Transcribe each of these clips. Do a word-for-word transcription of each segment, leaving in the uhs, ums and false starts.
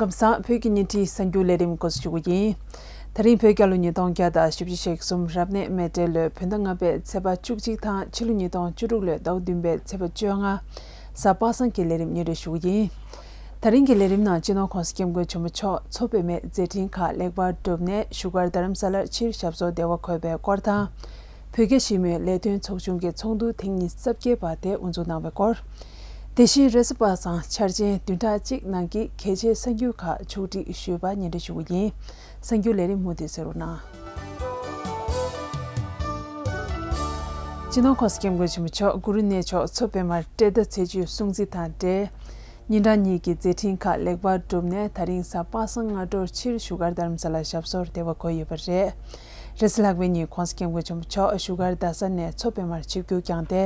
ཁམས་བཟང་། བོད་ཀྱི་བརྙན་འཕྲིན་གསར་འགྱུར་ལས་རིམ་འགོ་འཛུགས་ཞུ་རྒྱུ་ཡིན། ད་རིང་བོད་རྒྱལ་ལོ་ཉིས་སྟོང་བརྒྱ་དང་བཞི་བཅུ་ཞེ་གསུམ་རབ་གནས་མེ་སྤྲེལ་ལོའི་བོད་ཟླ་ལྔ་པའི་ཚེས་པ་བཅུ་གཅིག་དང་ཕྱི་ལོ་ཉིས་སྟོང་བཅུ་དྲུག་ལོའི་ཟླ་བ་བདུན་པའི་ཚེས་པ་བཅོ་ལྔ། གཟའ་པ་སངས་ཀྱི་ལས་རིམ་སྙན་སྒྲོན་ཞུ་རྒྱུ་ཡིན། ད་རིང་གི་ལས་རིམ་ནང་སྤྱི་ནོར་༸གོང་ས་༸སྐྱབས་མགོན་ཆེན་པོ་མཆོག་མཚོ་པདྨའི་མཛད་འཕྲིན་ཁག་ལེགས་པར་གྲུབ་ནས་བཞུགས་སྒར་རྡ་རམ་ས་ལར་ཕྱིར་ཞབས་སོར་བདེ་བར་འཁོད་པའི་སྐོར་དང་། བོད་རྒྱ་ཞི་མོལ་ལས་དོན་ཚོགས་ཆུང་གི་ཚོགས་འདུ་ཐེངས་ཉི་ཤུ་རྩ་བརྒྱད་པ་དེ་དབུ་འཛུགས་གནང་བའི་སྐོར། དེ་བཞིན་རེས་གཟའ་པ་སངས་འཆར་ཅན་བདུན་ཕྲག་གཅིག་ནང་གི་གལ་ཆེའི་གསར་འགྱུར་ཁག་ཕྱོགས་སྒྲིག་ཞུས་པ་སྙན་སྒྲོན་ཞུ་རྒྱུ་ཡིན། གསར་འགྱུར་ལས་རིམ་མུ་མཐུད་གསན་རོགས་གནང་། སྤྱི་ནོར་༸གོང་ས་༸སྐྱབས་མགོན་ཆེན་པོ་མཆོག་གུ་རུ་གནས་མཆོག་མཚོ་པདྨར་བཀྲས་མཐའ་ཚེས་བཅུའི་སྲུང་བརྩི་དང་འབྲེལ། ཉིན་གྲངས་གཉིས་ཀྱི་མཛད་འཕྲིན་ཁག་ལེགས་པར་གྲུབ་ནས་ད་རིང་གཟའ་པ་སངས་སྔ་དྲོར་ཕྱིར་བཞུགས་སྒར་རྡ་རམ་ས་ལར་ཞབས་སོར་བདེ་བར་འཁོད་ཡོད་པ་རེད། རེས་གཟའ་ལྷག་པའི་ཉིན་༸གོང་ས་༸སྐྱབས་མགོན་ཆེན་པོ་མཆོག་བཞུགས་སྒར་རྡ་ས་ནས་མཚོ་པདྨར་ཆིབས་བསྒྱུར་བསྐྱངས་ཏེ།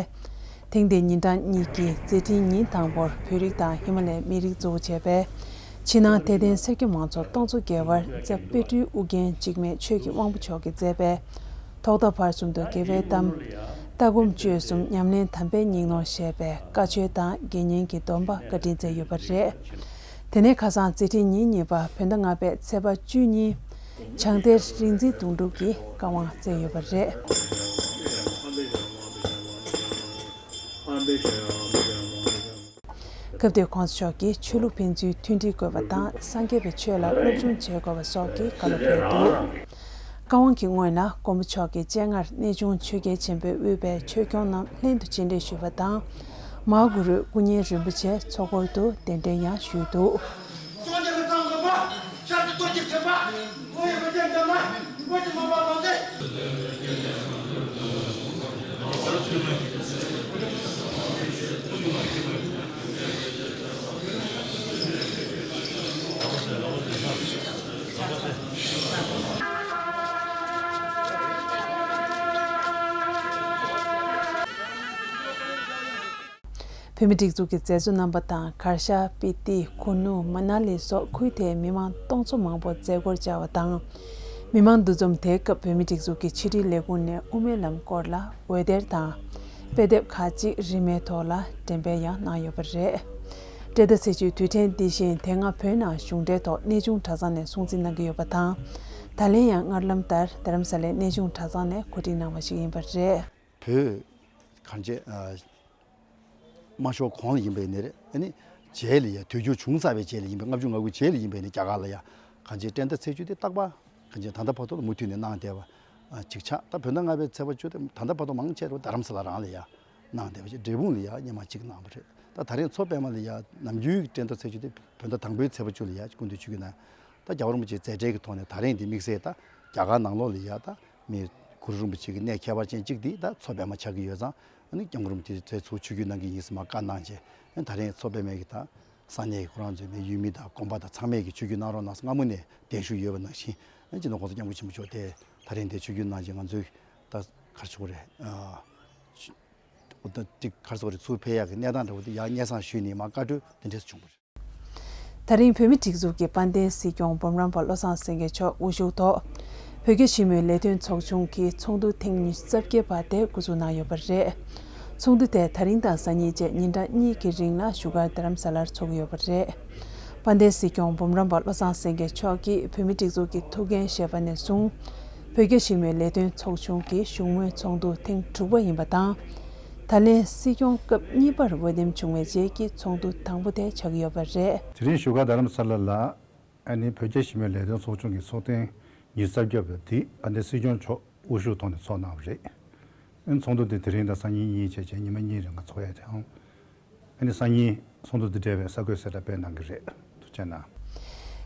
ཐེངས་འདིའི་ཉིན་གྲངས་གཉིས་ཀྱི་མཛད་འཕྲིན་ཉིན་དང་པོར་བོད་རིགས་དང་ཧི་མ་ལའི་མི་རིགས་གཙོ་བོ་བྱས་པའི་ཕྱི་ནང་དད་ལྡན་སེར་སྐྱ་མང་ཚོགས་སྟོང་ཚོ་བརྒལ་བར་རྫ་དཔལ་སྤྲུལ་ཨུ་རྒྱན་འཇིགས་མེད་ཆོས་ཀྱི་དབང་པོ་མཆོག་གིས་མཛད་པའི་ཐོག་མཐའ་བར་གསུམ་དུ་དགེ་བའི་གཏམ། ལྟ་སྒོམ་སྤྱོད་གསུམ་ཉམས་ལེན་དམ་པའི་སྙིང་ནོར་ཞེས་པའི་བཀའ་ཆོས་དང་དགེ་བསྙེན་གྱི་སྡོམ་པ་བཀའ་དྲིན་སྩལ་ཡོད་པ་རེད། དེ་ནས་ཁ་སང་མཛད་འཕྲིན་ཉིན་གཉིས་པ་བོད་ཟླ་ལྔ་པའི་ཚེས་པ་བཅུ་གཉིས། བྱང་གཏེར་རིག་འཛིན་དུང་སྒྲུབ་ཀྱིས་བཀའ་དབང་སྩལ་ཡོད་པ་རེད། སྐབས་དེར་༸གོང་ས་མཆོག་གིས་ཆོས་ལུགས་ཕན་ཚུན་མཐུན་སྒྲིལ་དགོས་པ་དང་སངས་རྒྱས་པའི་ཆོས་ལ་སློབ་སྦྱོང་བྱེད་དགོས་པ་སོགས་ཀྱི་བཀའ་སློབ་ཕེབས་འདུག། བཀའ་དབང་གི་སྔོན་ལ་མགོན་པོ་མཆོག་གི་སྤྱན་སྔར་གནས་ཆུང་ཆོས་རྒྱལ་ཆེན་པོས་དབུས་པའི་ཆོས་སྐྱོང་རྣམས་ལྷན་དུ་སྤྱན་འདྲེན་ཞུས་པ་དང་། མ་ཧཱ་གུ་རུ་སྐུ་བརྙན་རིན་པོ་ཆེ་ཚོགས་འཁོར་དུ་གདན་འདྲེན་ཡང་ཞུས་འདུག། བོད་མིའི་སྒྲིག་འཛུགས་ཀྱི་མཛད་གཙོ་རྣམ་པ་དང་གར་ཞ་སྤི་ཏི་ཁུ་ནུ་མ་ན་ལི་སོགས་ཁུལ་དེའི་མི་མང་སྟོང་ཚོ་མང་པོ་མཛད་སྒོར་བཅར་བ་དང་། མི་མང་འདུ་འཛོམས་དེའི་སྐབས་བོད་མིའི་སྒྲིག་འཛུགས་ཀྱི་ཕྱི་དྲིལ་ལས་ཁུངས་ནས་དབུ་མའི་ལམ་སྐོར་ལ་འོད་སྡེར་དང་། དཔེ་དེབ་ཁག་ཅིག་རིན་མེད་ཐོག་ལ་འགྲེམས་སྤེལ་ཡང་གནང་ཡོད་པ་རེད། བཀྲས་མཐའ་ཚེས་བཅུའི་དུས་དྲན་འདི་བཞིན་དེ་སྔ་བོད་ནང་གཞུང་འབྲེལ་ཐོག་གནས་ཆུང་གྲྭ་ཚང་ནས་སྲུང་བརྩི་གནང་གི་ཡོད་པ་དང་། ད་ལན་ཡང་སྔར་ལམ་ལྟར་རྡ་རམ་ས་ལའི་གནས་ཆུང་གྲྭ་ཚང་ནས་གོ་སྒྲིག་གནང་བ་ཞིག་ཡིན་པ་རེད། བོད་གངས་ཅན་ཨ། དམར་ཤོག་གོང་ལ་ཡིན་པའི་ནི་རེད། ཨ་ནི་རྗེས་ལ་ཡ་དུས་འགྱུར་བྱུང་ཚར་བའི་རྗེས་ལ་ཡིན་པའི་ལྔ་བཅུ་ང་དགུ་རྗེས་ལ་ཡིན་པའི་ནི་རྒྱ་གར་ལ་ཡ་གངས་ཅན་བཀྲས་མཐའ་ཚེས་བཅུ་དེ་རྟག་པར་གངས་ཅན་ད་ལྟ་བར་དུ་ལ་མུ་མཐུད་ནས་གནང་བསྡད་པ་ཨ་ཅིག་ཆགས། ད་བོད་ཟླ་ལྔ་པའི་ཚེས་པ་བཅུ་དེ་ད་ལྟ་བར་དུ་མང་ཆེ་བ་རྡ་རམ་ས་ལ་རང་ལ་ཡ་གནང་བསྡད་པ་ཅིག་འབྲས་སྤུངས་ལ་ཡ་སྔོན་མ་གཅིག་གནང་བ་རེད། ད་ད་རེས་མཚོ་པདྨ་ལ་ཡ་ནམ་རྒྱུན་བཀྲས་མཐའ་ཚེས་བཅུ་དེ་བོད་ཟླ་དང་པོའི་ཚེས་པ་བཅུ་ལ་ཡ་སྐུ་མདུན་ཆིབས་བསྒྱུར་གནང་། ད་རྒྱལ་བ་རིན་པོ་ཆེའི་མཛད་བྲེལ་གྱི་ཐོག་ནས་ད་རེས་འདི་དམིགས་བསལ་ད་རྒྱ་གར་ནང་ལོགས་ལ་ཡ་ད། མི་གུ་རུ་རིན་པོ་ཆེ་གི་གནས་ཁྱད་པར་ཅན་གཅིག་འདི་ད་མཚོ་པདྨ་ཆགས་ཀྱི་ཡོད་ཙང་། ཨ་ནི་སྐྱབས་མགོན་རིན་པོ་ཆེ་དེ་ཚོ་ཆིབས་བསྒྱུར་གནང་གི་ཡིན་ཟེར་མར་བཀའ་གནང་རྗེས། ཨ་ནི་ད་རེས་མཚོ་པདྨའི་གི་ད་ས་གནས་ཀྱི་ཁོ་རང་ཚོའི་མི་ཡུལ་མི་དང་དགོན་པ་དང་ཚང་མས་ཀྱི་ཆིབས་བསྒྱུར་གནང་རོགས་གནང་ཟེར་སྔ་མོ་ནས་གདན་ཞུ་ཡོད་པ་ནང་བཞིན། ཨ་ནི་སྤྱི་ནོར་༸གོང་ས་༸སྐྱབས་མགོན་ཆེན་པོ་མཆོག་དེ་ད་རེས་འདིར་ཆིབས་བསྒྱུར་གནང་རྗེས་ང་ཚོའི་ད་ག་རེ་ཟེར་དགོས་རེད། ཨ་ད་ཅིག་ག་རེ་ཟེར་དགོས་རེད། ཚུར་ཕེབས་ཡག་གི་གནས་སྟངས་འདྲ་བོ་དེ་ཡར་སྙན་སེང་ཞུས་ནས་མར་བཀའ་འཁྲོལ་དེ་འདྲས་བྱུང་བ་རེད། ད་རིང་བོད་མིའི་སྒྲིག་འཛུགས་ཀྱི་དཔལ་ལྡན་སྲིད་སྐྱོང་འབུམ་རམས་པ་བློ་བཟང་སེང་གེ་མཆོག་དབུ་བཞུགས་ཐོག་བོད་རྒྱ་ཞི་མོལ་ལས་དོན་ཚོགས་ཆུང་གི་ཚོགས་འདུ་ཐེངས་ཉི་ཤུ་རྩ་བརྒྱད་པ་དེ་འགོ་འཛུགས་གནང་ཡོད་པ་རེད། ཚོགས་འདུ་དེ་ད་རིང་དང་སང་ཉིན་བཅས་ཉིན་གྲངས་གཉིས་ཀྱི་རིང་ལ་བཞུགས་སྒར་རྡ་རམ་ས་ལར་འཚོགས་ཀྱི་ཡོད་པ་རེད། དཔལ་ལྡན་སྲིད་སྐྱོང་འབུམ་རམས་པ་བློ་བཟང་སེང་གེ་མཆོག་གིས་བོད་མིའི་སྒྲིག་འཛུགས་ཀྱི་ཐུགས་འགན་བཞེས་པ་ནས་བཟུང་། བོད་རྒྱ་ཞི་མོལ་ལས་དོན་ཚོགས་ཆུང་གི་བཞུགས་མོལ་ཚོགས་འདུ་ཐེངས་དྲུག་པ་ཡིན་པ་དང་། ད་ལན་སྲིད་སྐྱོང་སྐབས་གཉིས་པར་འོས་འདེམས་བྱུང་བའི་རྗེས་ཀྱི་ཚོགས་འདུ་དང་པོ་དེ་ཆགས་ཀྱི་ཡོད་པ་རེད། དེ་རིང་བཞུགས་སྒར་རྡ་རམ་ས་ལ་ལ་ཨ་ནི་བོད་རྒྱ་ཞི་མོལ་ལས་དོན་ཚོགས་ཆུང་གི་ཚོགས་ཐེངས་ཉི་ཤུ་རྩ་བརྒྱད་པ་དེ་ཨ་ནི་སྲིད་སྐྱོང་མཆོག་དབུ་བཞུགས་ཐོག་ནས་ཚོགས་གནང་བ་རེད། ཨ་ནི་ཚོགས་འདུ་དེ་དེ་རིང་དང་སང་ཉིན་གཉིས་བྱས་བྱས་ཉི་མ་གཉིས་རིང་ག་ཚོགས་ཡ་དེའང་། ཨ་ནི་སང་ཉིན་ཚོགས་འདུ་དང་འབྲེལ་བའི་གསར་འགོད་གསལ་བསྒྲགས་སྤེལ་གནང་གི་རེད། ཐུགས་རྗེ་གནང་།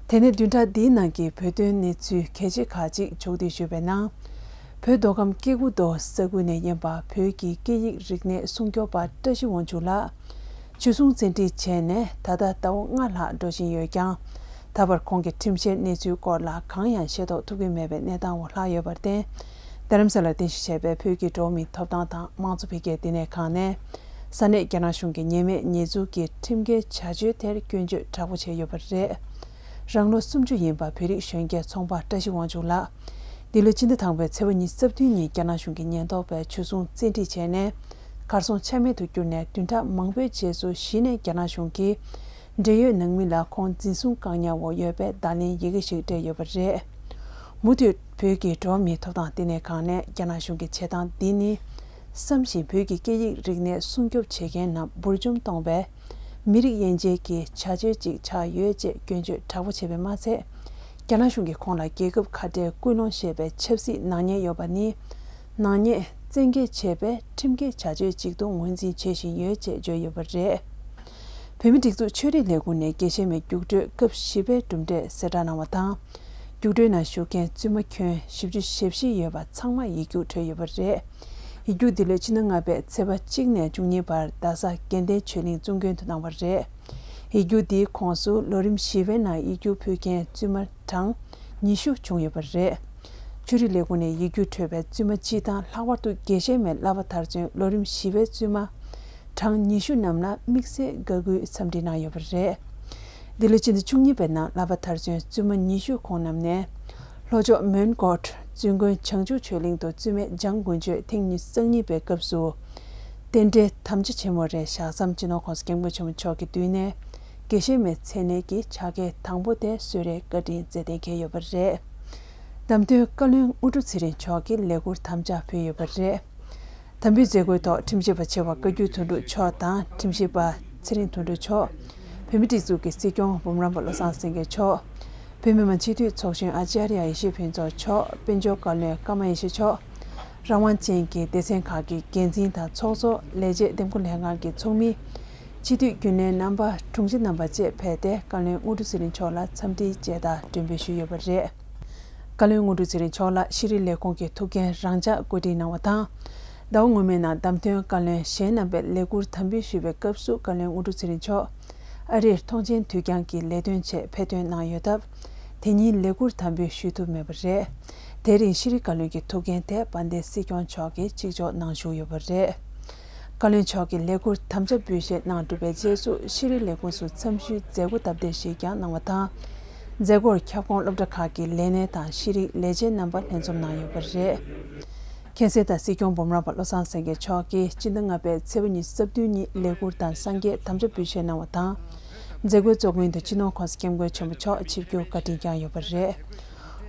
དེ་ནས་བདུན་ཕྲག་འདིའི་ནང་གི་བོད་དོན་གནས་ཚུལ་གལ་ཆེ་ཁག་ཅིག་ཕྱོགས་བསྡུས་ཞུས་པའི་ནང་། བོད་མདོ་ཁམས་སྐྱེ་རྒུ་མདོ་ས་ཁུལ་ནས་ཡིན་པ་བོད་ཀྱི་སྐད་ཡིག་རིག་གནས་སྲུང་སྐྱོབ་པ་བཀྲ་ཤིས་དབང་ཕྱུག་ལགས། ཆོས་སྲུང་བཙན་ཁྲིད་བྱས་ནས་ད་ལྟ་ཟླ་བ་ལྔ་ལྷག་འགྲོ་བཞིན་ཡོད་ཀྱང་། ད་བར་ཁོང་གི་ཁྲིམས་བཤེར་གནས་ཚུལ་སྐོར་ལ་གང་ཡང་ཤེས་རྟོགས་ཐུབ་ཀྱི་མེད་པའི་གནས་སྟངས་འོག་ལྷག་ཡོད་པར་བརྟེན། རྡ་རམ་ས་ལར་རྟེན་གཞི་བྱས་པའི་བོད་ཀྱི་འགྲོ་བ་མིའི་ཐོབ་ཐང་དང་དམངས་གཙོ་འཕེལ་རྒྱས་ལྟེ་གནས་ཁང་ནས། ས་གནས་རྒྱ་ནག་གཞུང་གི་ཉེས་མེད་ཉེས་འཛུགས་ཀྱི་ཁྲིམས་འགལ་བྱ་སྤྱོད་དེར་སྐྱོན་བརྗོད་དྲག་པོ་བྱས་ཡོད་པ་རེད། རང་ལོ་སུམ་ཅུ་ཡིན་པ་བོད་རིགས་གཞོན་སྐྱེས་ཚོང་པ་བཀྲ་ཤིས་དབང་ཕྱུག་ལགས། འདི་ལོའི་སྤྱི་ཟླ་དང་པོའི་ཚེས་པ་ཉི་ཤུ་རྩ་བདུན་ཉིན་རྒྱ་ནག་གཞུང་གི་ཉེན་རྟོག་པས་ཆོས་སྲུང་བཙན་ཁྲིད་བྱས་ནས། གར་སོང་ཆ་མེད་དུ་གྱུར་ནས་བདུན་ཕྲག་མང་པོའི་རྗེས་སུ་གཞི་ནས་རྒྱ་ནག་གཞུང་གིས། འབྲེལ་ཡོད་ནང་མི་ལ་ཁོང་འཛིན་བཟུང་བཀག་ཉར་འོག་ཡོད་པའི་བརྡ་ལན་ཡི་གེ་ཞིག་སྤྲད་ཡོད་པ་རེད། མུ་མཐུད་བོད་ཀྱི་འགྲོ་བ་མིའི་ཐོབ་ཐང་བསྟི་གནས་ཁང་ནས་རྒྱ་ནག་གཞུང་གི་བྱེད་སྟངས་འདི་ནི། བསམ་བཞིན་བོད་ཀྱི་སྐད་ཡིག་རིག་གནས་སྲུང་སྐྱོབ་བྱེད་མཁན་རྣམས་འབུར་འཇོམས་གཏོང་བའི་མི་རིགས་དབྱེ་འབྱེད་ཀྱི་བྱ་སྤྱོད་ཅིག་ཆགས་ཡོད་ཅེས་སྐྱོན་བརྗོད་དྲག་པོ་བྱས་པས་མ་ཚད། རྒྱ་ནག་གཞུང་གིས་ཁོང་ལ་རྒྱལ་ཁབ་ཁ་བྲལ་སྐུལ་སློང་བྱས་པའི་ཆབ་སྲིད་ནག་ཉེས་ཡོད་པ་ནི། ནག་ཉེས་བཙན་འགེལ་བྱས་པའི་ཁྲིམས་འགལ་བྱ་སྤྱོད་ཅིག་ཏུ་ངོས་འཛིན་བྱེད་བཞིན་ཡོད་ཅེས་བརྗོད་ཡོད་པ་རེད། བོད་མིའི་སྒྲིག་འཛུགས་ཆོས་རིག་ལས་ཁུངས་ནས་དགེ་བཤེས་མའི་རྒྱུགས་སྤྲོད་སྐབས་བཞི་པའི་གྲུབ་འབྲས་གསལ་བསྒྲགས་གནང་བ་དང་། རྒྱུགས་སྤྲོད་ནང་ཞུགས་མཁན་བཙུན་མ་ཁྱོན་བཞི་བཅུ་ཞེ་བཞི་ཡོད་པ་ཚང་མར་ཡིག་རྒྱུགས་འཕྲོད་ཡོད་པ་རེད། ཡིག་རྒྱུགས་འདི་ལོའི་ཕྱི་ཟླ་ལྔ་པའི་ཚེས་པ་གཅིག་ནས་བཅུ་གཉིས་བར་རྡ་ས་དགེ་ལྡན་ཆོས་གླིང་བཙུན་དགོན་དུ་གནང་བ་རེད། ཡིག་རྒྱུགས་འདིའི་ཁོངས་སུ་ལོ་རིམ་བཞི་པའི་ནང་ཡིག་རྒྱུགས་ཕུལ་མཁན་བཙུན་མ་གྲངས་ཉི་ཤུ་བྱུང་ཡོད་པ་རེད། ཆོས་རིག་ལས་ཁུངས་ནས་ཡིག་རྒྱུགས་འཕྲོད་པའི་བཙུན་མ་སྤྱི་དང་། ལྷག་པར་དུ་དགེ་བཤེས་མའི་བསླབ་པ་མཐར་སོན་ལོ་རིམ་བཞི་པའི་བཙུན་མ་གྲངས་ཉི་ཤུ་རྣམས་ལ་དམིགས་བསལ་དགའ་གུས་འཚམས་འདྲི་གནང་ཡོད་པ་རེད། འདི་ལོའི་ཕྱི་ཟླ་བཅུ་གཉིས་པའི་ནང་བསླབ་པ་མཐར་སོན་བཙུན་མ་ཉི་ཤུ། ཁོང་རྣམས་ནས་ལྷོ་ཕྱོགས་མོན་གྷོ་བཙུན་དགོན་བྱང་ཆུབ་ཆོས་གླིང་དུ་བཙུན་མའི་སྦྱང་དགུན་ཆོས་ཐེངས་ཉི་ཤུ་རྩ་གཉིས་པའི་སྐབས་སུ་རྟེན་འབྲེལ་དམ་བཅའ་ཆེན་མོ་རེ་བཞག་མཚམས། སྤྱི་ནོར་༸གོང་ས་༸སྐྱབས་མགོན་ཆེན་པོ་མཆོག་གི་མདུན་ནས་དགེ་བཤེས་མའི་མཚན་གནས་ཀྱི་ཕྱག་འཁྱེར་དང་པོ་དེ་གསོལ་རས་བཀའ་དྲིན་སྩལ་གཏན་འཁེལ་ཡོད་པ་རེད། བདམས་ཐོན་བཀའ་བློན་དངོས་གྲུབ་ཚེ་རིང་མཆོག་གིས་ལས་འཁུར་དམ་བཅའ་ཕུལ་ཡོད་པ་རེད། དམ་འབུལ་མཛད་སྒོའི་ཐོག་ཁྲིམས་ཞིབ་པ་ཆེ་བ་བཀའ་བརྒྱུད་དོན་གྲུབ་མཆོག་དང་། ཁྲིམས་ཞིབ་པ་ཚེ་རིང་དོན་གྲུབ་མཆོག་བོད་མིའི་སྒྲིག་འཛུགས་ཀྱི་སྲིད་སྐྱོང་འབུམ་རམས་པ་བློ་བཟང་སེང་གེ་མཆོག་བོད་མི་མང་སྤྱི་འཐུས་ཚོགས་གཞོན་ཨཅཱརྱ་ཡེ་ཤེས་ཕུན་ཚོགས་མཆོག་དཔལ་འབྱོར་བཀའ་བློན་ཀརྨ་ཡེ་ཤེས་མཆོག་རང་དབང་ཅན་གྱི་སྡེ་ཚན་ཁག་གི་འགན་འཛིན་དང་། ཚོགས་གཙོ། ལས་བྱེད་འདེམས་བསྐོ་ལྷན་ཁང་གི་ཚོགས་མི། སྤྱི་འཐུས་རྒྱུན་ལས་རྣམ་པ། དྲུང་ཆེ་རྣམ་པ་བཅས་ཕེབས་ཏེ། བཀའ་བློན་དངོས་གྲུབ་ཚེ་རིང་མཆོག་ལ་འཚམས་འདྲིའི་མཇལ་དར་སྒྲོན་འབུལ་ཞུས་ཡོད་པ་རེད། བཀའ་བློན་དངོས་གྲུབ་ཚེ་རིང་མཆོག་ལ་ཤེས་རིག་ལས་ཁུངས་ཀྱི་ཐུགས་འགན་རང་འཇགས་བཀོད་སྒྲིག་གནང་བ་དང་། ཟླ་བ་སྔོན་མའི་ནང་བདམས་ཐོན་བཀའ་བློན་གཞན་རྣམ་པས་ལས་འཁུར་དམ་འབུལ་ཞུས་པའི་སྐབས་སུ། བཀའ་བློན་དངོས་གྲུབ་ཚེ་རིང་མཆོག་ཨ་རིར་ཐོངས་མཆན་དུས་འགྱངས་ཀྱི་ལས་དོན་ཆེད་ཕེབས་ཐོན་གནང་ཡོད་སྟབས། དེ་ཉིན་ལས་འཁུར་དམ་འབུལ་ཞུ་ཐུབ་མེད་པ་རེད། དེ་རིང་ཤེས་རིག་བཀའ་བློན་གྱི་ཐུགས་འགན་དེ་དཔལ་ལྡན་སྲིད་སྐྱོང་མཆོག་གིས་གཅིག་ལྕོགས་གནང་བཞུགས་ཡོད་པ་རེད། བཀའ་བློན་མཆོག་གིས་ལས་འཁུར་དམ་བཅའ་འབུལ་བཞེས་གནང་གྲུབ་པའི་རྗེས་སུ། ཤེས་རིག་ལས་ཁུངས་སུ་འཚམས་ཞུའི་མཛད་སྒོ་སྟབས་བདེ་ཞིག་ཀྱང་གནང་བ་དང་། མཛད་སྒོར་ཁྱབ་ཁོངས་སློབ་གྲྭ་ཁག་གི་ལས་སྣེ་དང་ཤེས་རིག་ལས་བྱེད་རྣམ་པ་ལྷན་འཛོམས་གནང་ཡོད་པ་རེད། མཁྱེན་གསལ་ལྟར། སྲིད་སྐྱོང་འབུམ་རམས་པ་བློ་བཟང་སེང་གེ་མཆོག་གིས་སྤྱི་ཟླ་ལྔ་པའི་ཚེས་པ་ཉི་ཤུ་རྩ་བདུན་ཉིན་ལས་འཁུར་དང་སངས་རྒྱས་དམ་བཅའ་འབུལ་བཞེས་གནང་བ་དང་། མཛད་སྒོའི་གཙོ་མགོན་དུ་སྤྱི་ནོར་༸གོང་ས་༸སྐྱབས་མགོན་ཆེན་པོ་མཆོག་ཆིབས་བསྒྱུར་བཀའ་དྲིན་བསྐྱངས་ཡོད་པ་རེད།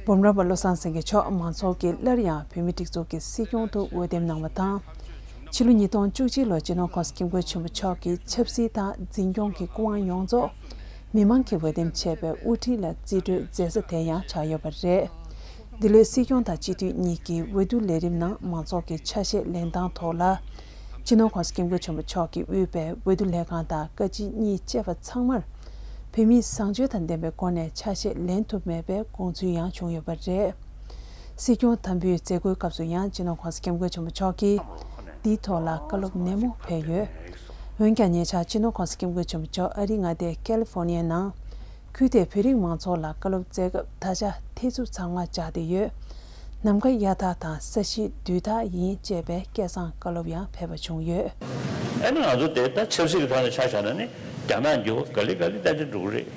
འབུམ་རམས་པ་བློ་བཟང་སེང་གེ་མཆོག་མང་ཚོགས་ཀྱིས་སླར་ཡང་བོད་མིའི་སྒྲིག་འཛུགས་ཀྱི་སྲིད་སྐྱོང་དུ་འོས་འདེམས་གནང་བ་དང་། ཕྱི་ལོ་ཉིས་སྟོང་བཅུ་གཅིག་ལོར་སྤྱི་ནོར་༸གོང་ས་༸སྐྱབས་མགོན་ཆེན་པོ་མཆོག་གི་ཆབ་སྲིད་དང་འཛིན་སྐྱོང་གི་སྐུ་དབང་ཡོངས་རྫོགས་མི་མང་གིས་འོས་འདེམས་བྱས་པའི་དབུ་ཁྲིད་ལ་རྩིས་སྤྲོད་མཛད་ས་དེ་ཡང་ཆགས་ཡོད་པ་རེད། འདི་ལོའི་སྲིད་སྐྱོང་དང་སྤྱི་འཐུས་གཉིས་ཀྱི་འོས་བསྡུ་ལས་རིམ་ནང་མང་ཚོགས་ཀྱི་ཆ་ཤས་ལེན་སྟངས་ཐོག་ལ། སྤྱི་ནོར་༸གོང་ས་༸སྐྱབས་མགོན་ཆེན་པོ་མཆོག་གིས་དབུས་པའི་འོས་བསྡུ་ལས་ཁང་དང་བཀའ་སྤྱི་གཉིས་བཅས་པ་ཚང་མར་བོད་མིའི་བཟང་སྤྱོད་དང་ལྡན་པའི་སྒོ་ནས་ཆ་ཤས་ལེན་ཐུབ་མེད་པའི་དགོངས་ཚུལ་ཡང་བྱུང་ཡོད་པ་རེད། སྲིད་སྐྱོང་དམ་འབུལ་མཛད་སྒོའི་སྐབས་སུ་ཡང་སྤྱི་ནོར་༸གོང་ས་༸སྐྱབས་མགོན་ཆེན་པོ་མཆོག་གིས་འདིའི་ཐོག་ལ་བཀའ་སློབ་ནན་མོ་ཕེབས་ཡོད། འོན་ཀྱང་ཉེ་ཆར་སྤྱི་ནོར་༸གོང་ས་༸སྐྱབས་མགོན་ཆེན་པོ་མཆོག་ཨ་རིའི་མངའ་སྡེ་ཀ་ལི་ཧྥོ་ནི་ཡའི་ནང་། ཁུལ་དེའི་བོད་རིགས་མང་ཚོགས་ལ་བཀའ་སློབ་སྩལ་སྐབས། ད་ཆ་ཐེ་ཚུགས་ཚང་མ་སྦྱར་ཏེ་ཡོད། ནམ་མཁའ་གཡའ་དག་དང་ས་གཞི་རྡུལ་དག་ཡིན། ཅེས་པའི་སྐད་གསང་བཀའ་སློབ་ཡང་ཕེབས་པ་བྱུང་ཡོད། ཨ་ནི་ང་ཚོ་དེ་ད་ཆབ་སྲིད་ཀྱི་ཐོག་ནས་ཆ་བཞག་ན་ནི་རྒྱ་ནག་འགྱུར་བ་ག་ལེ་ག་ལེ་བསྟན་ཏེ་འགྲོ་གི་རེད།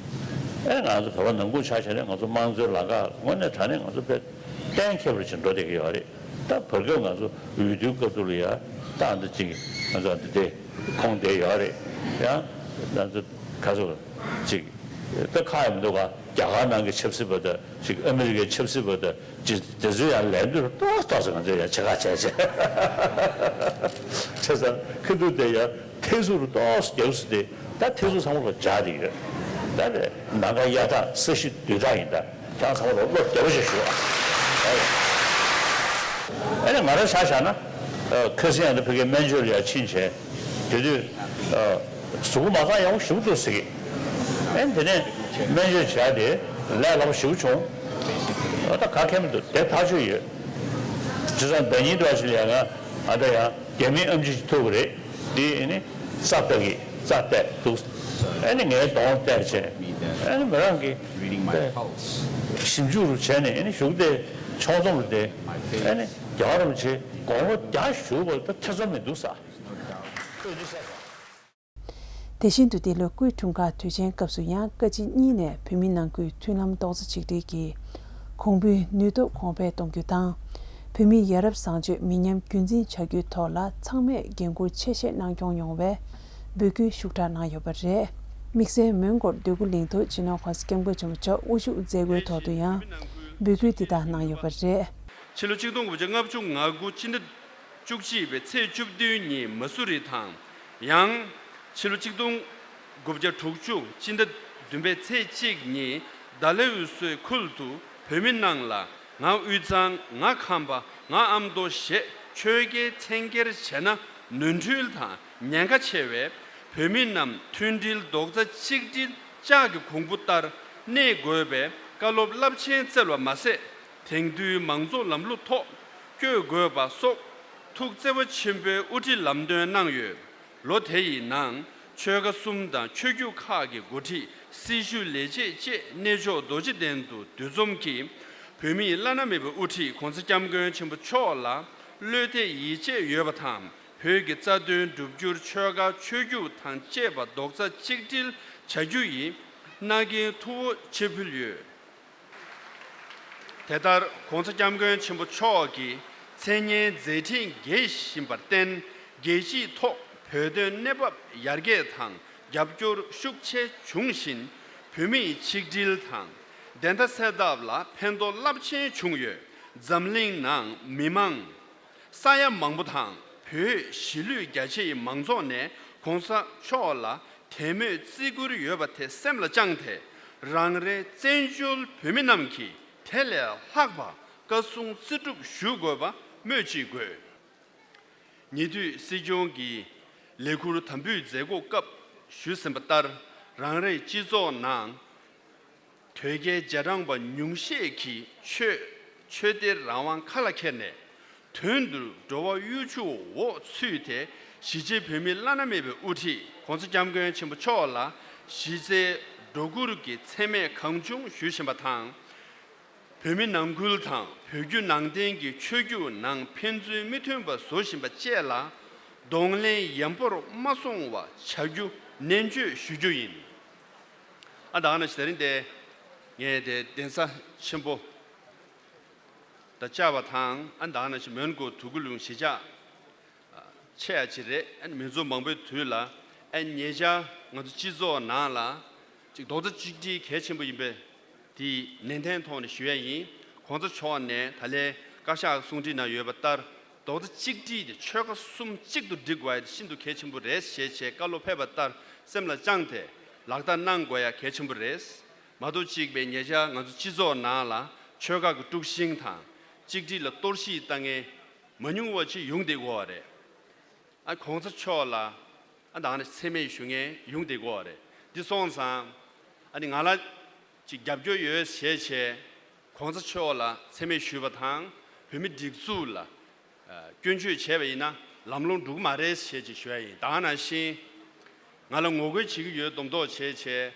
ཨ་ནི་ང་ཚོ་བོད་པ་ནང་ཁུལ་ཆ་བཞག་ན་ང་ཚོ་དམངས་གཙོའི་ལམ་ཁ་དངོས་གནས་དྲང་གནས་ང་ཚོ་དཔེ་གཏན་འཁེལ་བ་ཅིག་འགྲོ་བསྡད་ཀྱི་ཡོད་རེད། ད་བར་སྐབས་ང་ཚོ་འོས་བསྡུའི་སྐབས་དུ་ལ་ཡ་ད་འདི་ཅིག་ང་ཚོ་འདི་དེ་ཁོང་བསྡད་ཡོད་རེད། ཡང་ང་ཚོ་ག་ཚོད་ཅིག་ད་ཁག་ཡང་མི་འདུག་ག་རྒྱ་གར་ནང་གི་ཆབ་སྲིད་པ་དང་ཅིག་ཨ་མི་རི་ཀའི་ཆབ་སྲིད་པ་དང་ཅིག་དེ་ཚོ་ཡང་ལས་འདུར་ཏོག་ཏོག་ཙམ་ང་ཚོ་ཡང་བྱེད་ཁ་བྱས་བྱས། བྱས་ཙང་ཁ་ཐུག་དེ་ཡང་ཐེ་ཚུར་ཏོག་ཙམ་རྒྱབ་སུ་དེ་ད་ཐེ་ཚུར་ཚང་མ་ལ་སྦྱར་བསྡད་ཡོད། ད་དེ་ནམ་མཁའ་གཡའ་དག་ས་གཞི་རྡུལ་དག་ཡིན། ད་ཁྱེད་རང་ཚང་མ་ལ་བློ་བདེ་པོ་ཞིག་ཞུ། ཨ་ནི་ང་རང་ཆ་བཞག་ན་ཁ་སང་ཡང་ད་ཕ་གིའི་སྨན་བཅོས་ལ་ཡང་ཕྱིན་བྱས་དེ་དུས། གཟུགས་པོ་མ་རྐང་ཡག་པོ་ཞེ་པོ་འདུག་ཟེར་གི། ཨེ་དེ་ནས་སྨན་བཅོས་བྱས་ཏེ་ལས་སླ་པོ་ཞེ་པོ་བྱུང་། ཨ་ད་ག་གེ་མི་འདུག་དེ་ཐག་ཆོད་ཡོད། བྱས་ཙང་ཟླ་ཉིན་འདྲ་ཞིག་ལ་ཡང་ང་ད་ཡང་རྒྱ་མིའི་ཨེམ་ཆི་ཞིག་ཐུག་གི་རེད། དེ་ཨེ་ནི་རྩ་བལྟ་གི་རྩ་བལྟས་འདུག་ཨེ་ནི་ངའི་གདོང་བལྟས་བྱས་ཨེ་ནི་མི་རང་གི་ཞིབ་འཇུག་རུ་བྱས་ནས་ཨེ་ནི་གཞུག་དེ་ཕྱོགས་མཚུངས་རུ་དེ་ཨེ་ནི་རྒྱལ་བ་རིན་པོ་ཆེ་དགུང་ལོ་བརྒྱ་བཞུགས་པ་ད་ཐེ་ཚོམ་མི་འདུག་ས། དེ་བཞིན་དུ་འདི་ལོའི་སྐུའི་འཁྲུངས་སྐར་དུས་ཆེན་སྐབས་སུ་ཡང་བཀའ་སྤྱི་གཉིས་ནས་བོད་མིའི་ནང་ཁུལ་མཐུན་ལམ་རྡོག་རྩ་ཆིག་སྒྲིལ་གྱིས་གོང་བུའི་ནུས་སྟོབས་གོང་འཕེལ་གཏོང་རྒྱུ་དང་། བོད་མིའི་ཡ་རབས་བཟང་སྤྱོད་མི་ཉམས་རྒྱུན་འཛིན་བྱ་རྒྱུའི་ཐོག་ལ་ཚང་མས་འགན་འཁུར་ཆེ་བཞེས་གནང་སྐྱོང་ཡོང་བའི་འབོད་སྐུལ་ཤུགས་དྲག་གནང་ཡོད་པ་རེད། དམིགས་བསལ་མོན་གྷོར་འདོད་རྒུ་གླིང་དུ་སྤྱི་ནོར་༸གོང་ས་༸སྐྱབས་མགོན་ཆེན་པོ་མཆོག་དབུ་བཞུགས་མཛད་སྒོའི་ཐོག་ཏུ་ཡང་འབོད་སྐུལ་འདི་དག་གནང་ཡོད་པ་རེད། ཕྱི་ལོ་ཆིག་སྟོང་དགུ་བརྒྱ་ལྔ་བཅུ་ང་དགུ་སྤྱི་ཟླ་བཅུ་གཅིག་པའི་ཚེས་བཅུ་བདུན་ཉིན་མ་སུ་རི་དང་། ཡང་། ཕྱི་ལོ་ཆིག་སྟོང་དགུ་བརྒྱ་དྲུག་ཅུ་སྤྱི་ཟླ་བདུན་པའི་ཚེས་གཅིག་ཉིན་ཌལ་ཧོ་སི་ཁུལ་དུ་བོད་མི་རྣམས་ལ། ང་དབུས་གཙང་། ང་ཁམས་པ། ང་ཨ་མདོ་ཞེས་ཆོས་རྒྱལ་མཚན་སྒེར་བྱས་ན་ནོར་འཁྲུལ་དང་ཉེན་ཁ་ཆེ་བས། བོད་མི་རྣམས་མཐུན་སྒྲིལ་རྡོག་རྩ་གཅིག་སྒྲིལ་ལྕགས་ཀྱི་གོང་བུ་ལྟར་གནས་དགོས་པའི་བཀའ་སློབ་རླབས་ཆེན་བསྩལ་བ་མ་ཟད། དེང་དུས་མང་གཙོ་ལམ་ལུགས་ཐོག་བསྐྱོད་དགོས་པ་སོགས་ཐུགས་བརྩེ་བ་ཆེན་པོས་དབུ་ཁྲིད་ལམ་སྟོན་གནང་ཡོད། ལོ་དེ་ཡི་ནང་ཆོལ་ཁ་གསུམ་དང་ཆོས་བརྒྱུད་ཁག་གི་འགོ་ཁྲིད། སྲི་ཞུ་ལས་བྱེད་བཅས་གནས་མཆོག་རྡོ་རྗེ་གདན་དུ་འདུ་འཛོམས་ཀྱིས་བོད་མིའི་བླ་ན་མེད་པའི་དབུ་ཁྲིད་༸གོང་ས་༸སྐྱབས་མགོན་ཆེན་པོ་མཆོག་ལ་བློ་གཏད་ཡིད་ཆེས་ཡོད་པ་དང་། བོད་ཀྱི་རྩ་དོན་བསྒྲུབ་རྒྱུར་ཆོལ་ཁ་ཆོས་བརྒྱུད་དང་བཅས་པ་རྡོག་རྩ་གཅིག་སྒྲིལ་བྱ་རྒྱུ་ཡི་མནའ་གན་མཐུ་བོ་ཆེ་ཕུལ་ཡོད། དེ་ལྟར་༸གོང་ས་༸སྐྱབས་མགོན་ཆེན་པོ་མཆོག་གི་མཚན་སྙན་མཛད་འཕྲིན་རྒྱས་བཞིན་པར་བརྟེན། རྒྱལ་སྤྱིའི་ཐོག་བོད་དོན་གནས་བབ་ཡར་རྒྱས་དང་རྒྱབ་སྐྱོར་ཤུགས་ཆེ་བྱུང་བཞིན། བོད་མིའི་ཆིག་སྒྲིལ་དང་བདེན་མཐའ་གསལ་ཐབས་ལ་ཕན་ཐོགས་རླབས་ཆེན་བྱུང་ཡོད། འཛམ་གླིང་ནང་མི་མང་ས་ཡ་མང་པོ་དང་བོད་གཞིས་ལུས་རྒྱ་ཆེའི་མང་ཚོགས་ནས་༸གོང་ས་མཆོག་ལ་དད་མོས་བརྩི་བཀུར་ཡོད་པ་དེ་སེམས་ལ་བཅངས་ཏེ། རང་རེའི་བཙན་བྱོལ་བོད་མི་རྣམས་ཀྱིས་དེ་ལས་ལྷག་པ་བཀའ་གསུང་བརྩི་སྒྲུབ་ཞུ་དགོས་པ་སྨོས་ཅི་དགོས། ཉེ་དུས་སྲིད་སྐྱོང་གིས་ལས་འཁུར་དམ་འབུལ་མཛད་སྒོ་སྐབས་ཞུས་ཟིན་པ་ལྟར། རང་རེའི་སྤྱི་ཚོགས་ནང་དོལ་རྒྱལ་རྗེས་འབྲང་པ་ཉུང་ཤས་ཀྱིས་ཆོས་ཆོས་དད་རང་དབང་ཁ་ལ་འཁྱེར་ནས། དོན་དུ་འགྲོ་བ་གཡོ་ཇུས་འོག་ཚུད་དེ། གཞིས་བྱེས་བོད་མི་བླ་ན་མེད་པའི་དབུ་ཁྲིད་༸གོང་ས་༸སྐྱབས་མགོན་ཆེན་པོ་མཆོག་ལ་གཞི་རྩའི་སྒྲོ་བསྐུར་གྱི་མཚན་སྨད་གང་བྱུང་ཞུ་བཞིན་པ་དང་། བོད་མི་ནང་ཁུལ་དང་བོད་བརྒྱུད་ནང་བསྟན་གྱི་ཆོས་བརྒྱུད་ནང་ཕན་ཚུན་མི་མཐུན་པ་བཟོ་བཞིན་པ་བཅས་ལ་གདོང་ལེན་ཡང་པོར་མ་སོང་བ་བྱ་རྒྱུ་ནན་བརྗོད་ཞུ་རྒྱུ་ཡིན། ཨ་ད་ག་ནང་བཞིན་དེ་རིང་དེ་ངས་དེ་གདན་ས་ཆེན་པོ་དང་བཅར་བ་དང་། ཨ་ད་ག་ནང་བཞིན་མོན་གྷོ་དུ་ཀུ་ལུང་གཞིས་ཆགས་ཆེ་ཡ་ཅིག་རེད། ཨ་ནི་མི་ཚོགས་མང་པོའི་དུས་ལ། ཨ་ཉེ་ཆར་ང་ཚོ་སྤྱི་ཚོགས་ནང་ལ་ཅིག་རྡོག་རྩ་གཅིག་སྒྲིལ་གལ་ཆེན་པོ་ཡིན་པས། དེ་ནན་ཏན་ཐོག་ནས་ཞུ་ཡ་ཡིན། ༸གོང་ས་མཆོག་ནས་ད་ལན་བཀའ་ཤག་གསུང་འཕྲིན་ནང་ཡོད་པ་ལྟར། རྡོག་རྩ་གཅིག་སྒྲིལ་དེ་ཆོལ་ཁ་གསུམ་གཅིག་ཏུ་སྒྲིལ་དགོས་ཡ་དེ་ཤིན་ཏུ་གལ་ཆེན་པོ་རེད་ཞེས་བྱས་བཀའ་སློབ་ཕེབས་པ་ལྟར་སེམས་ལ་བཅངས་ཏེ་ལག་བསྟར་གནང་དགོས་ཡ་གལ་ཆེན་པོ་རེད། མ་གཏོགས་གཅིག་པའི་ཉེ་ཆར་ང་ཚོ་སྤྱི་ཚོགས་ནང་ལ་ཆོལ་ཁ་གི་དཀྲུག་ཤིང་དང་གཅིག་སྒྲིལ་ལ་གཏོར་བཤིག་བཏང་མཁན་མ་ཉུང་བ་ཅིག་ཡོང་བསྡད་ཡོད་རེད། ཨ་༸གོང་ས་མཆོག་ལ་ཨ་ད་ནི་མཚན་སྨད་ཞུ་མཁན་ཡོང་བསྡད་ཡོད་རེད། འདི་སོང་ཙང་ཨ་ནི་ང་ལ་ཅིག་རྒྱབ་སྐྱོར་ཡོད་ཞེས་བྱས་༸གོང་ས་མཆོག་ལ་མཚན་སྨད་ཞུས་པ་དང་། བོད་མི་སྒྲིག་འཛུགས་ལ་སྐྱོན་བརྗོད་བྱས་པ་ཡིན་ན་ལམ་ལྷོང་འགྲོ་གི་མ་རེད་ཞེས་ཅིག་ཞུ་ཡ་ཡིན། ད་ག་ནང་བཞིན་ང་ལ་ངོ་རྒོལ་བྱེད་ཀྱི་ཡོད་མདོག་མདོག་བྱས་བྱས་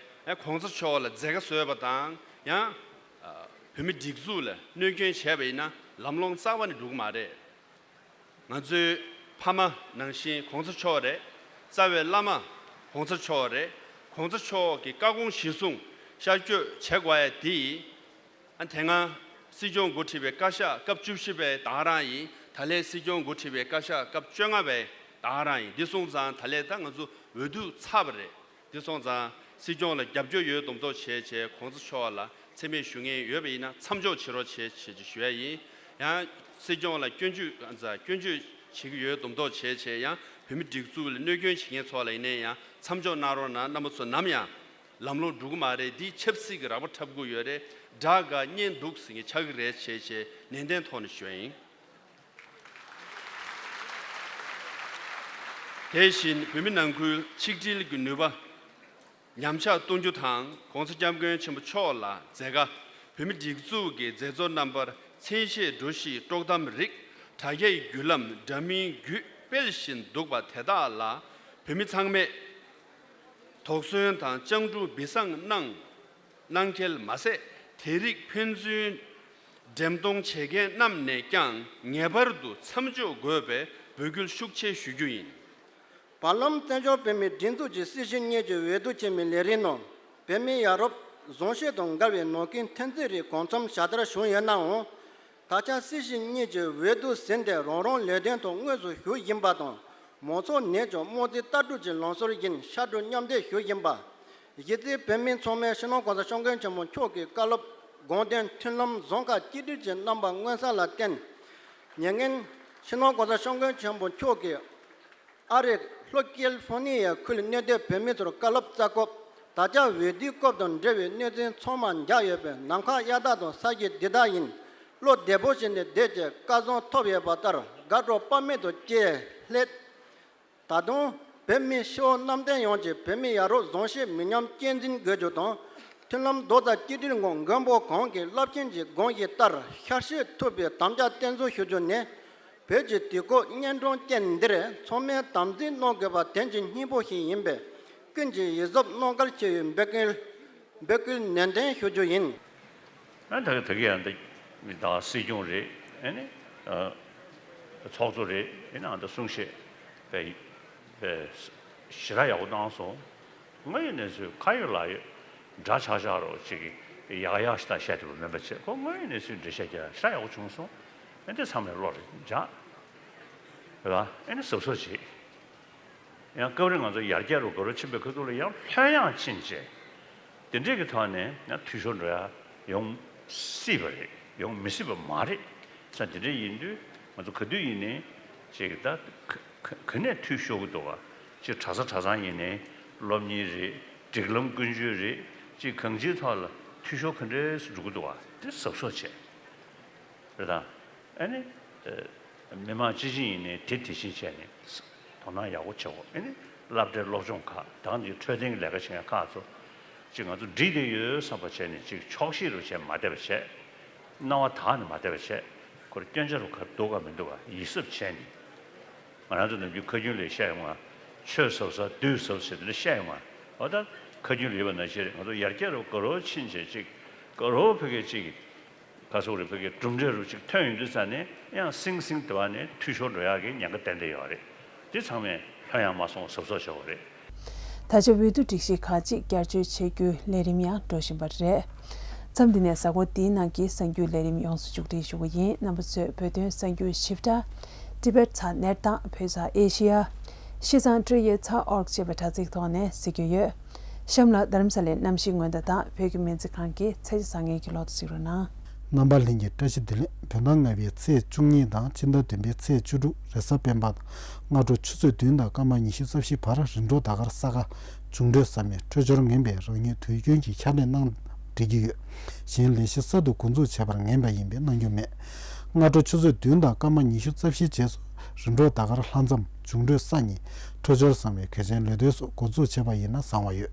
ཨ་༸གོང་ས་མཆོག་ལ་མཛད་དཀའ་བཟོས་པ་དང་། ཡང་བོད་མི་སྒྲིག་འཛུགས་ལ་གནོད་སྐྱོན་བྱས་པ་ཡིན་ན་ལམ་ལྷོང་རྩ་བ་ནས་འགྲོ་གི་མ་རེད། ང་ཚོའི་ཕ་མ་ནང་བཞིན་༸གོང་ས་མཆོག་རེད། རྩ་བའི་བླ་མ་༸གོང་ས་མཆོག་རེད།༸གོང་ས་མཆོག་གི་བཀའ་དགོངས་གཞིར་བཟུང་ཤར་བསྐྱོད་བྱེད་དགོས་ཡ་དེ་ཡིན། ཨ་དེ་སྔ་སྲིད་སྐྱོང་འགོ་ཁྲིད་པའི་བཀའ་ཤག་སྐབས་བཅུ་བཞི་པའི་ད་ག་རང་ཡིན། ད་ལན་སྲིད་སྐྱོང་འགོ་ཁྲིད་པའི་བཀའ་ཤག་སྐབས་བཅོ་ལྔ་པའི་ད་ག་རང་ཡིན། འདི་སོང་ཙང་ད་ལན་ད་ང་ཚོ་འོས་བསྡུ་ཚར་བ་རེད། འདི་སོང་ཙང་སྲིད་སྐྱོང་ལ་རྒྱབ་སྐྱོར་ཡོད་མདོག་མདོག་བྱས་བྱས་༸གོང་ས་མཆོག་ལ་མཚན་སྨད་ཞུ་མཁན་ཡོད་པ་ཡིན་ན་མཚམས་འཇོག་བྱེད་རོགས་བྱེད་ཅེས་ཞུ་ཡ་ཡིན། ཡང་སྲིད་སྐྱོང་ལ་སྐྱོན་བརྗོད་སྐྱོན་བརྗོད་བྱེད་ཀྱི་ཡོད་མདོག་མདོག་བྱས་བྱས་ཡང་བོད་མི་སྒྲིག་འཛུགས་ལ་གནོད་སྐྱོན་བྱེད་མཁན་ཚོ་ལ་ཡིན་ནའི་ཡང་མཚམས་འཇོག་གནང་རོགས་གནང་། རྣམ་པ་ཚོ་ནམ་ཡང་ལམ་ལྷོང་འགྲོ་གི་མ་རེད། འདི་ཆབ་སྲིད་ཀྱི་རགས་པ་འཁྲབ་དགོས་ཡོད་རེད། དགྲ་དགའ་གཉེན་སྡུག་ཟེར་མཁན་ཆགས་ཀྱི་རེད་བྱས་བྱས་ནན་ཏན་ཐོག་ནས་ཞུ་ཡ་ཡིན། དེ་བཞིན་བོད་མི་ནང་ཁུལ་ཆིག་སྒྲིལ་གྱི་ནུས་པ་ཉམས་ཆག་གཏོང་རྒྱུ་དང་༸གོང་ས་༸སྐྱབས་མགོན་ཆེན་པོ་མཆོག་ལ་མཛད་དཀའ། བོད་མི་སྒྲིག་འཛུགས་ཀྱི་མཛད་གཙོ་རྣམ་པར་མཚན་ཤས་འགྲོ་གཞིའི་དཀྲོག་གཏམ་རིགས་དྲ་རྒྱའི་བརྒྱུད་ལམ་འདྲ་མིན་བརྒྱུད་སྤེལ་བཞིན་འདུག་པ་དེ་དག་ལ་བོད་མི་ཚང་མས་དོགས་ཟོན་དང་སྤྱང་གྲུང་སྦི་གསང་གནང་གནང་གལ་མ་ཟད། དེ་རིགས་ཕན་ཚུན་འགྲེམས་གཏོང་བྱེད་མཁན་རྣམས་ནས་ཀྱང་ངེས་པར་དུ་མཚམས་འཇོག་དགོས་པའི་འབོད་སྐུལ་ཤུགས་ཆེ་ཞུ་རྒྱུ་ཡིན། བར་ལམ་བཙན་བྱོལ་བོད་མིའི་སྒྲིག་འཛུགས་ཀྱི་སྲིད་བྱུས་གཉིས་ཀྱི་འོས་བསྡུ་ཆེན་མོའི་ལས་རིམ་ནང་བོད་མིའི་ཡ་རབས་གཞུང་ཤེས་དང་འགལ་བའི་ནང་ཁུལ་འཐེན་འཛིན་རིགས་གང་འཚམ་ཞལ་དར་བྱུང་ཡོད་ནའང་། ད་ཆ་སྲིད་བྱུས་གཉིས་ཀྱི་འོས་བསྡུ་ཟིན་ཏེ་རང་རང་ལས་དོན་ཐོག་དངོས་སུ་ཞུགས་བཞིན་པ་དང་། མང་ཚོགས་ནས་ཀྱང་དམངས་གཙོའི་ལྟ་གྲུབ་ཀྱི་ལམ་སྲོལ་བཞིན་ཕྱར་གྲུ་མཉམ་འདེགས་ཞུ་བཞིན་པ། གཞི་རྩའི་བོད་མི་ཚང་མས་སྤྱི་ནོར་གོང་ས་སྐྱབས་མགོན་ཆེན་པོ་མཆོག་གི་བཀའ་སློབ་དགོངས་དོན་མཐུན་ལམ་བཟང་ཁ་གཅིག་སྒྲིལ་གྱི་རྣམ་པ་མངོན་གསལ་ལ་བརྟེན། ཉེ་སྔོན་སྤྱི་ནོར་གོང་ས་སྐྱབས་མགོན་ཆེན་པོ་མཆོག་གིས་ཨ་རིའི་ལྷོ་ཀེ་ལི་ཧྥོ་ནི་ཡའི་ཁུལ་གནས་སྡོད་བོད་མི་ཚོར་བཀའ་སློབ་སྩལ་སྐབས། ད་ཆ་འོས་བསྡུའི་སྐབས་དང་འབྲེལ་བའི་གནས་ཚུལ་ཚང་མ་མཇལ་ཡོད་པས། ནམ་མཁའ་གཡའ་དག་དང་ས་གཞི་འདི་དག་ཡིན། བློ་བདེ་པོ་བྱས་ནས་བསྡད་ཀྱི་སྐལ་བཟང་ཐོབ་ཡོད་པ་ལྟར་དགའ་སྤྲོ་དཔག་མེད་དུ་སྐྱེས་ལེ། ད་དུང་བོད་མི་སྤྱི་བོ་གནམ་བསྟན་ཡོངས་ཀྱིས་བོད་མི་ཡ་རབས་བཟང་སྤྱོད་མི་ཉམས་སྐྱེད་འཛིན་དགོས་རྒྱུ་དང་། མཐུན་ལམ་རྡོག་རྩ་གཅིག་སྒྲིལ་ངང་མགོན་པོ་གང་གི་རླབས་ཆེན་གྱི་དགོངས་གཞི་ལྟར་ཤར་བསྐྱོད་ཐུབ་པའི་དམ་བཅའ་བརྟན་སྲུང་ཞུ་རྒྱུ་ནི། བོད་ཀྱི་དུས་འཁོར་གཉན་འཕྲང་ཅན་འདིར་ཚང་མས་དམ་འཛིན་གནང་དགོས་པ་དོན་གྱི་སྙིང་པོ་ཞིག་ཡིན་པས། ཀུན་གྱིས་ཡིད་གཟབ་གནང་གལ་ཆེ་བའི་འབོད་སྐུལ་འབོད་སྐུལ་ནན་ཏན་ཞུ་རྒྱུ་ཡིན། ཨ་ད་གི་ད་གི་ཡང་འདི་ད་སྲིད་སྐྱོང་རེད། ཨ་ནི་ཨ་ཚོགས་གཙོ་རེད། ཨ་ནི་ཨ་ད་གསུང་བཤད་པའི་པའི་ཞེ་དྲག་ཡག་པོ་གནང་སོང་། དངོས་ཡོད་གནས་ཚུལ་ཁ་ཡོད་ལག་ཡོད་འདྲ་ཆགས་ཆགས་རོགས་ཅིག་གི་ཡག་ཡག་ཞིག་ད་བཤད་ཐུབ་པ་མིན་པ་བྱས། ཁོ་དངོས་ཡོད་གནས་ཚུལ་འགྲེལ་བཤད་རྒྱག་ཞེ་དྲག་ཡག་པོ་བྱུང་སོང་། ཨ་འདི་ཚང་མས་བློ་རེ་འཇགས་རེད་བ། ཨ་ནི་གཟབ་གཟབ་བྱེད། ཡང་སྐབས་རེ་ང་ཚོ་ཡར་རྒྱས་རུ་འགྲོ་རུ་ཕྱིན་པའི་ཁ་ཐུག་ལ་ཡང་ལྷོད་ཡངས་ཕྱིན་བྱས། དེ་འདྲས་ཀྱི་ཐོག་ནས་ཡང་འཐུས་ཤོར་འགྲོ་ཡ་ཡོང་སྲིད་པ་རེད། ཡོང་མི་སྲིད་པ་མ་རེད། ས་དེ་འདྲས་ཡིན་དུས་ང་ཚོ་ག་དུས་ཡིན་ནའི་ཅིག་ད་ག་ག་ག་ནས་འཐུས་ཤོར་གི་འདུག་ག་ཅིག་གྲྭ་ས་གྲྭ་ཚང་ཡིན་ནའི་སློབ་གཉེར་རེད། སྒྲིག་ལམ་ཀུན་སྤྱོད་རེད། ཅིག་གང་ཅིའི་ཐོག་ལ་འཐུས་ཤོར་ག་འདྲས་སུ་འགྲོ་གི་འདུག་ག་དེ་གཟབ་གཟབ་བྱས། རེད་དང་། ཨ་ནི། ཨ་མི་མང་སྤྱི་བྱིངས་ཡིན་ནའི་དེ་དེ་བཞིན་བྱས་ནས་དོ་སྣང་ཡག་པོ་བྱེད་དགོས། ཨ་ནི་སློབ་གྲྭའི་སློབ་སྦྱོང་ཁག་དང་ནི་འཕྲོད་བསྟེན་གྱི་ལས་ཀ་བྱེད་མཁན་ཁག་ཚོ་ཅིག་ང་ཚོ་འགྲིག་བསྡད་ཡོད་བསམ་པ་བྱས་ནས་ཅིག་ཆོག་ཤེས་རུ་བྱས་མ་བསྡད་པ་བྱས། སྣང་བ་དག་ནས་མ་བསྡད་པ་བྱས། ཁོར་སྐྱོན་ཆ་རུ་ག་འདུག་ག་མི་འདུག་ག་ཡིད་གཟབ་བྱས་ནས། ང་རང་ཚོ་ནམ་རྒྱུན་ཁ་རྒྱུན་ལས་བཤད་ཡོང་ང་། ཆོས་ཟབ་ས་བདུད་ཟབ་ཟེར་དེ་འདྲ་བཤད་ཡོང་ང་། འོ་ད་ཁ་རྒྱུན་ལས་ཡོད་པ་ནང་བཞིན་རེད། ང་ཚོ་ཡར་རྒྱས་རུ་ག་རོ་ཕྱིན་བྱས་ཅིག་ག་རོ་ཕ་གི་ཅིག་ག་སོག་རེ་ཕ་གི་གྲུབ་འབྲས་རུ་ཅིག་ཐོན་ཡོང་དུས་ཙ་ནས་ཡང་སིང་སིང་དེ་བ་ནས་འཐུས་ཤོར་འགྲོ་ཡག་གི་ཉེན་ཁ་ཏན་ཏན་ཡོད་རེད། དེ་ཚང་མས་ལྷོད་ཡངས་མ་སོང་གཟབ་གཟབ་བྱེད་དགོས་རེད། ད་ཆ་འོས་བསྡུ་སྒྲིག་གཞི་ཁག་ཅིག་བསྐྱར་བཅོས་བྱེད་རྒྱུའི་ལས་རིམ་ཡང་འགྲོ་བཞིན་པ་རེད། མཚམས་འདི་ནས་གཟའ་འཁོར་འདིའི་ནང་གི་གསར་འགྱུར་ལས་རིམ་ཡོངས་སུ་མཇུག་སྒྲིལ་ཞུ་གི་ཡིན། རྣམ་པ་ཚོས་བོད་དོན་གསར་འགྱུར་ཞིབ་ཕྲ། Tibet ཚ་གནས་སྟངས། བོད་ཚ་ཨེ་ཤི་ཡ། ཤི་ཚང་ཀྲི་ཡེ་ཚ་ཨོར་ཅེས་པའི་དྲ་ཚིགས་ཐོག་ནས་གཟིགས་རྒྱུ་ཡོད། གཤམ་ལ་རྡ་རམ་ས་ལའི་གནམ་གཤིས་སྔོན་བརྡ་དང་བོད་ཀྱི་སྨན་རྩིས་ཁང་གི་ཚེས་བཟང་ངན་གྱི་ལོ་ཐོ་གཟིགས་རོགས་གནང་། རྣམ་པ་ལྷན་རྒྱས་བཀྲ་ཤིས་བདེ་ལེགས། བོད་ཟླ་ལྔ་པའི་ཚེས་བཅུ་གཉིས་དང་སྤྱི་ཟླ་བདུན་པའི་ཚེས་བཅུ་དྲུག་རེས་གཟའ་སྤེན་པ་དང་སྔ་དྲོ་ཆུ་ཚོད་བདུན་དང་སྐར་མ་ཉི་ཤུ་རྩ་བཞི་བར་རིམ་གྲོ་ཟླ་སྐར་ས་ག་འབྱུང་འཕྲོད་ས་མེད་འཕྲོད་སྦྱོར་ངན་པས་རང་ཉིད་དུས་རྒྱུན་གྱི་ཤར་གནས་གནང་འགྲིག་གི་ཡོད། གཞན་ལས་གཞི་གསར་དུ་འགོ་འཛུགས་བྱས་པར་ངན་པ་ཡིན་པས་གནང་རྒྱུ་མེད། སྔ་དྲོ་ཆུ་ཚོད་བདུན་དང་སྐར་མ་ཉི་ཤུ་རྩ་བཞིའི་རྗེས་སུ་རིམ་གྲོ་ཟླ་སྐར་ལྷ་མཚམས་འབྱུང་འཕྲོད་ས་གཉིས་འཕྲོད་སྦྱོར་བཟང་བའི་གལ་ཆེན་ལས་དོན་སོགས་འགོ་འཛུགས་བྱས་པ་ཡིན་ན་བཟང་བ་ཡོད།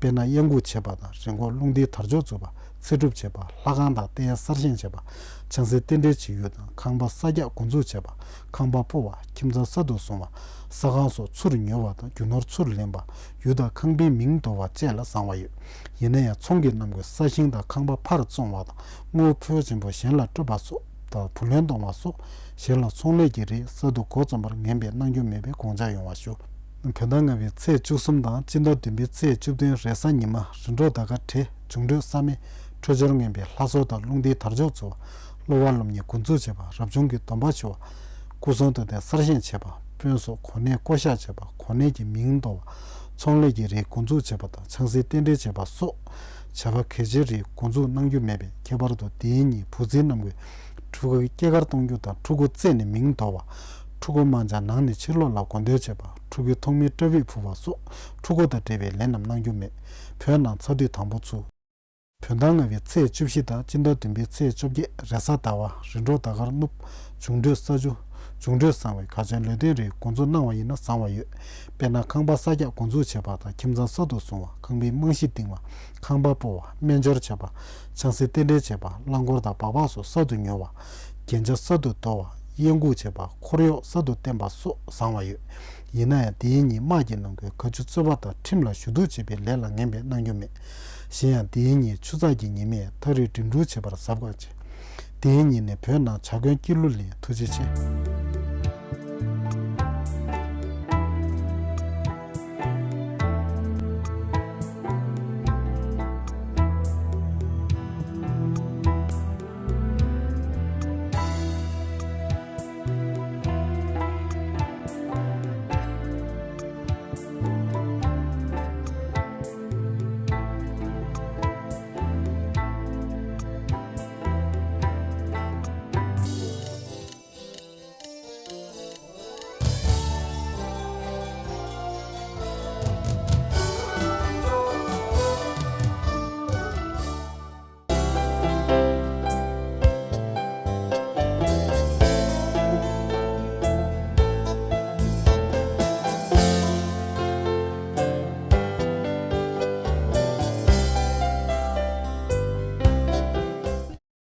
དཔེར་ན་གཡང་འགུགས་བྱེད་པ་དང་རི་མགོར་རླུང་རྟའི་དར་ལྕོག་འཛུགས་པ། ཚེ་སྒྲུབ་བྱེད་པ། ལྷ་ཁང་དང་རྟེན་གསར་བཞེངས་བྱེད་པ། ཆང་སའི་རྟེན་འབྲེལ་བྱེད་ཡུལ་དང་ཁང་པ་གསར་རྒྱག་འགོ་འཛུགས་བྱེད་པ། ཁང་པ་སྤོ་བ། ཁྱིམ་ཚང་གསར་དུ་བཟུང་བ། ས་ཁང་སོགས་ཚུར་ཉོ་བ་དང་རྒྱུ་ནོར་ཚུར་ལེན་པ། ཡུལ་དང་ཁང་པའི་མིང་འདོར་བ་བཅས་ལ་བཟང་བ་ཡོད། ཡིན་ན་ཡང་ཚོང་གི་རྣམ་ཀུན་ས་ཞིང་དང་ཁང་པ་ཕར་བཙོང་བ་དང་དངུལ་ཕོན་ཆེན་པོ་གཞན་ལ་སྤྲོད་པ་སོགས་དང་བུ་ལོན་གཏོང་བ་སོགས་གཞན་ལ་ཚོང་ལས་ཀྱི་རིགས་གསར་དུ་འགོ་རྩོམ་པར་ངན་པས་གནང་རྒྱུ་མེད་པའི་དགོངས་འཇགས་ཡོང་བ་ཞུ། བོད་ཟླ་ལྔ་པའི་ཚེས་བཅུ་གསུམ་དང་སྤྱི་ཟླ་བདུན་པའི་ཚེས་བཅུ་བདུན་རེས་གཟའ་ཉི་མ་རིམ་གྲོ་ཟླ་སྐར་བྲེ་འབྱུང་འཕྲོད་ས་མེད་འཕྲོད་སྦྱོར་ངན་པའི་ལྷ་གསོལ་དང་རླུང་རྟའི་དར་ལྕོག་འཛུགས་པ། གློ་བ་སློབ་གཉེར་འགོ་འཛུགས་བྱེད་པ། རབ་བྱུང་གི་སྡོམ་པ་ཞུ་བ། སྐུ་གསུང་ཐུགས་རྟེན་གསར་བཞེངས་བྱེད་པ། དཔོན་སོགས་གོ་གནས་བསྐོ་གཞག་བྱེད་པ། གོ་གནས་ཀྱི་མིང་འདོར་བ། ཚོང་ལས་ཀྱི་རིགས་འགོ་འཛུགས་བྱེད་པ་དང་ཆང་སའི་རྟེན་འབྲེལ་བྱེད་པ་སོགས་བྱ་བ་གལ་ཆེའི་རིགས་འགོ་འཛུགས་གནང་རྒྱུ་མེད་པས་ཁྱད་པར་དུ་དེའི་ཉིན་བུ་བཙའི་རྣམ་ཀུན་ཕྲུ་གུ་སྐྱེས་སྐར་གཏོང་རྒྱུ་དང་ཕྲུ་གུ་བཙས་ནས་མིང་འདོར་བ། ཕྲུ་གུ་དམར་འབྱར་ནང་ནས་ཕྱི་ལོགས་ལ་གོ་འདོན་བྱེད་པ། ཕྲུ་གུའི་ཐོག་མའི་སྐྲ་དབྱིབས་ཕུད་པ་སོགས་ཕྲུ་གུ་དང་འབྲེལ་བའི་ལས་རྣམས་གནང་རྒྱུ་མེད། བོད་ནང་ཚ་དུས་དང་པོ་ཚུ། བོད་ཟླ་ལྔ་པའི་ཚེས་བཅུ་བཞི་དང་སྤྱི་ཟླ་བདུན་པའི་ཚེས་བཅོ་བརྒྱད་རེས་གཟའ་ཟླ་བ་རིམ་གྲོ་ཟླ་སྐར་སྣུབ། འབྱུང་འཕྲོད་ས་བཅུ། འབྱུང་འཕྲོད་བཟང་བའི་གལ་ཆེན་ལས་དོན་རིགས་འགོ་འཛུགས་གནང་བ་ཡིན་ན་བཟང་བ་ཡོད། དཔེར་ན་ཁང་པ་གསར་རྒྱག་འགོ་འཛུགས་བྱེད་པ་དང་ཁྱིམ་ཚང་གསར་དུ་བཟུང་བ། ཁང་པའི་རྨང་གཞི་བཏིང་བ། ཁང་པ་སྤོ་བ། སྨན་སྦྱོར་བྱེད་པ། ཆང་སའི་རྟེན་འབྲེལ་བྱེད་པ། རླངས་འཁོར་དང་སྦག་སྦག་སོགས་གསར་དུ་ཉོ་བ། རྒྱན་ཆ་གསར་དུ་དོར་བ། གཡས་འགུག་བྱེད་པ། འཁོར་གཡོག་གསར་དུ་བསྟེན་པ་སོགས་བཟང་བ་ཡོད། ཡིན་ན་ཡང་དེའི་ཉིན་དམག་གི་ནང་ཁུལ་བཀའ་བཀྱོན་རྩོད་པ་དང་ཁྲིམས་ལ་ཞུ་གཏུག་བྱེད་པའི་ལས་ལ་ངན་པས་གནང་རྒྱུ་མེད། གཞན་ཡང་དེའི་ཉིན་ཆུ་ཚགས་ཀྱི་ཉི་མས་མཐའ་རུས་འགྲིམ་འགྲུལ་བྱེད་པར་གཟབ་དགོས་ཆེ། དེའི་ཉིན་ནི་བོད་ནང་བྱ་དགོན་སྐྱིད་གླུ་ལེན། ཐུགས་རྗེ་ཆེ།